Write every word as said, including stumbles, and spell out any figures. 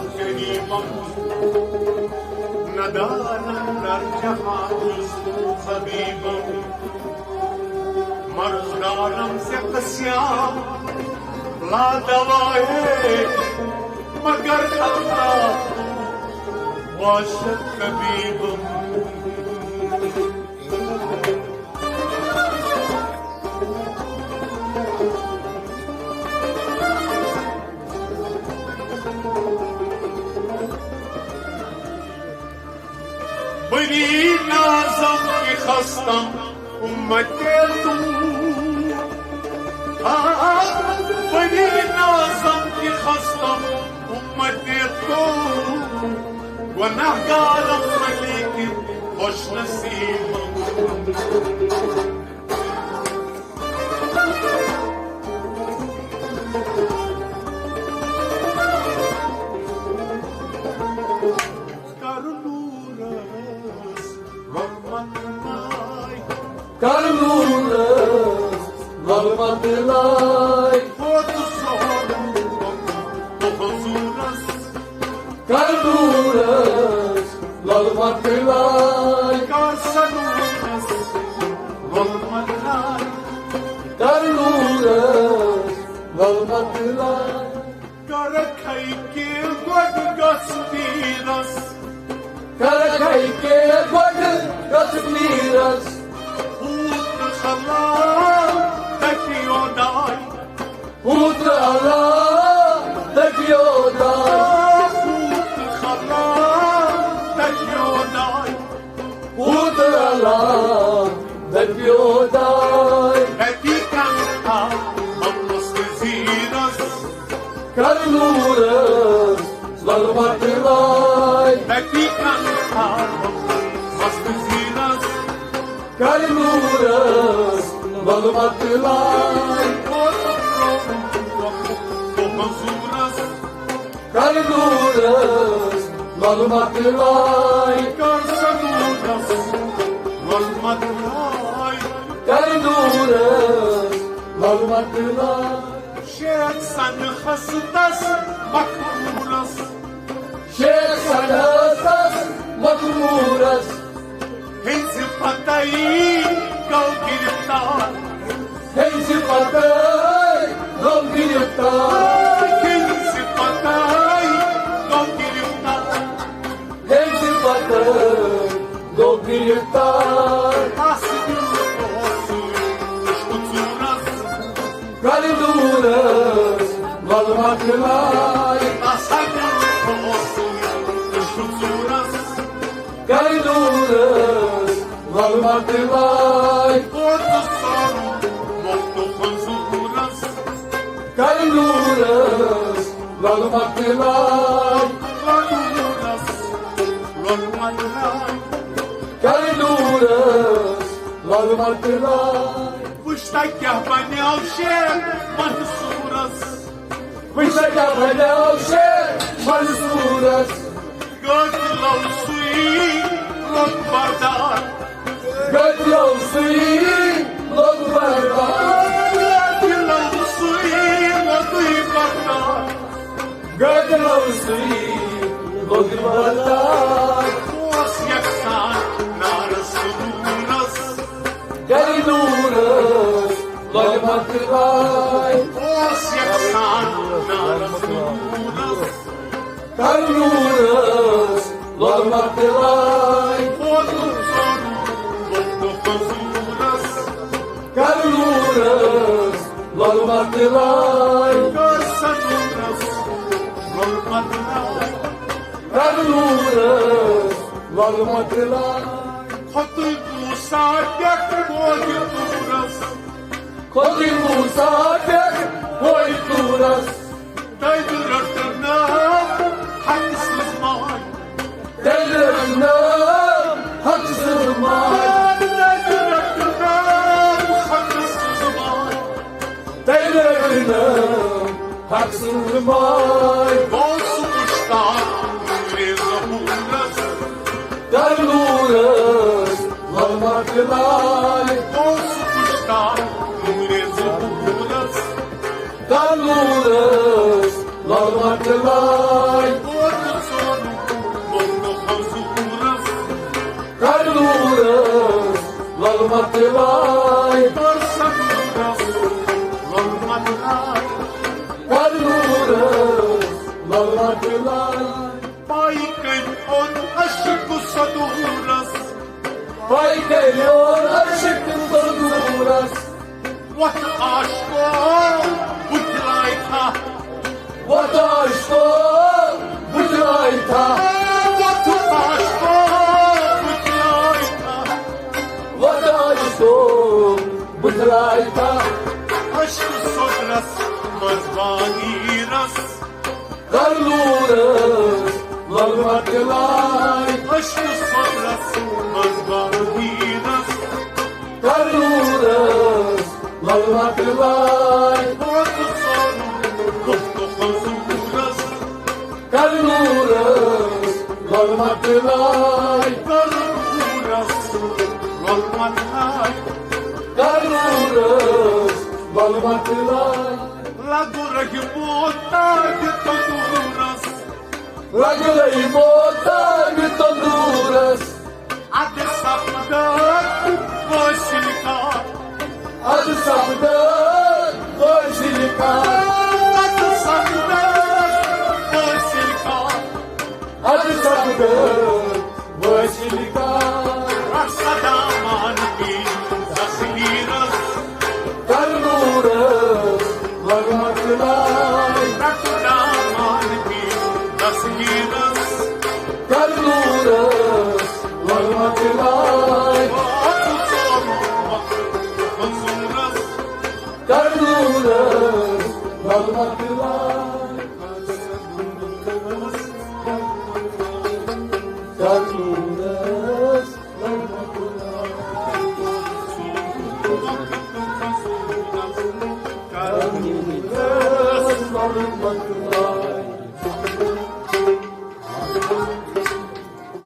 غریبم، ندانم در جہان جز تو حبیبم۔ مرضدارم ز قسیام لا دوا ہے، مگر اللہ باشد طبیبم۔ بری نازم کہ خستم امت تو، آ، بری نازم کہ خستم امت تو، گناہگارم ولیکن خوش نصیبم۔ کر نورس ظلمت لائے۔ کر نورس ظلمت لائے۔ کھوت سورم حضورس۔ کر نورس ظلمت لائے۔ کر سا نورس ظلمت لائے۔ کر نورس ظلمت لائے۔ کر کھے کے گۄڈٕ گژھ پیٖرس۔ کر کھے کے گۄڈٕ گژھ پیٖرس۔ ہوٗت خلا دٔپیو داے۔ ہوٗت خلا دٔپیو داے۔ ہوٗت خلا دٔپیو داے۔ ہوٗت خلا دٔپیو داے۔ اتی کنہا مقدس زیٖرس۔ کر نورس ظلمت لائے۔ اتی کنہا مقدس زیٖرس۔ کر نورس ظلمت لائے۔ کھوت سورم حضورس۔ کر نورس ظلمت لائے۔ کر سا نورس ظلمت لائے۔ کر نورس ظلمت لائے۔ شیخ سن خستس مخمورس۔ شیخ سن خستس مخمورس۔ ہنزِ پتے گو گرفتار۔ ہنزِ پتے گو گرفتار۔ ہنزِ پتے گو گرفتار۔ ہنزِ پتے گو گرفتار۔ آسہِ دل اوسُے عشقہٕ ژوٗرس۔ کر نورس ظلمت لائے۔ آسہِ دل اوسُے عشقہٕ ژوٗرس۔ کر نورس ظلمت لائے۔ کھوت سورم مخدوٗق حضورس۔ کر نورس ظلمت لائے۔ کر نورس ظلمت لائے۔ کر نورس ظلمت لائے۔ وٕچھ تہ کیٛاہ بنیو شیخ منصورس۔ وٕچھ تہ کیٛاہ بنیو شیخ منصورس۔ قٲتلو سُے لوٚگ بردار۔ قٲتلو سُے لوٚگ بردار۔ قٲتلو سُے لوٚگُے بردار۔ قٲتلو سُے لوٚگ بردار۔ اوس یکسان نارس نورس۔ گرِ نورس ظلمت لائے۔ اوس یکسان نارس نورس۔ کر نورس ظلمت لائے۔ کھوت سورم مخدوٗق حضورس۔ کر نورس ظلمت لائے۔ کر سا نورس ظلمت لائے۔ کر نورس ظلمت لائے۔ کھوٚتُے موسیٰ پٮ۪ٹھ کوہہِ طورس۔ کھوٚتُے موسیٰ پٮ۪ٹھ کوہہِ طورس۔ تیٚلہِ رٔٹنم حق سٕنٛز ماے۔ تیٚلہِ رٔٹنم حق سٕنٛز ماے۔ تیٚلہِ رٔٹنم حق سٕنٛز ماے۔ تیٚلہِ رٔٹنم حق سٕنٛز ماے۔ گوٚو سُہ مُشتاق نوٗرِ ظہوٗرس۔ کر نورس ظلمت لائے۔ گوٚو سُہ مُشتاق نوٗرِ ظہوٗرس۔ کر نورس ظلمت لائے۔ گوٚو لالمت لائے، کر سنورس لالمت لائے، کر نورس لالمت لائے۔ پائی کٔرۍ اوٚن عشق صدورس، پائی کٔرۍ اوٚن عشق صدورس۔ وۄتھ عاشقو بُتھِ لایہِ تھپھ۔ وۄتھ عاشقو بُتھِ لایہِ تھپھ۔ وۄتھ عاشقو بُتھِ لایہِ تھپھ۔ وۄتھ عاشقو بُتھِ لایہِ تھپھ۔ عشق صدرس منٛز بانیرس، کر نورس لالمت لائے۔ عشق صدرس منٛز بانیرس، کر نورس لالمت لائے۔ وۄتھ سورُن لطف حضورس، کر نورس لالمت لائے۔ کر نورس لالمت لائے۔ کر نورس لالمت لائے۔ لگو رہمو تاج تندورس۔ لگو رہمو تاج تندورس۔ ادٕ سپدت وٲصِل کار۔ ادٕ سپدت وٲصِل کار۔ ادٕ سپدت وٲصِل کار۔ ادٕ سپدت وٲصِل کار۔ رس دامان پی تصویرس۔ کر نورس لالمت لائے۔ رس دامان پی تصویرس۔ کر نورس لالمت لائے۔ وۄتھ سورُن لطف حضورس۔ کر نورس لالمت لائے۔ کر نورس لالمت لائے۔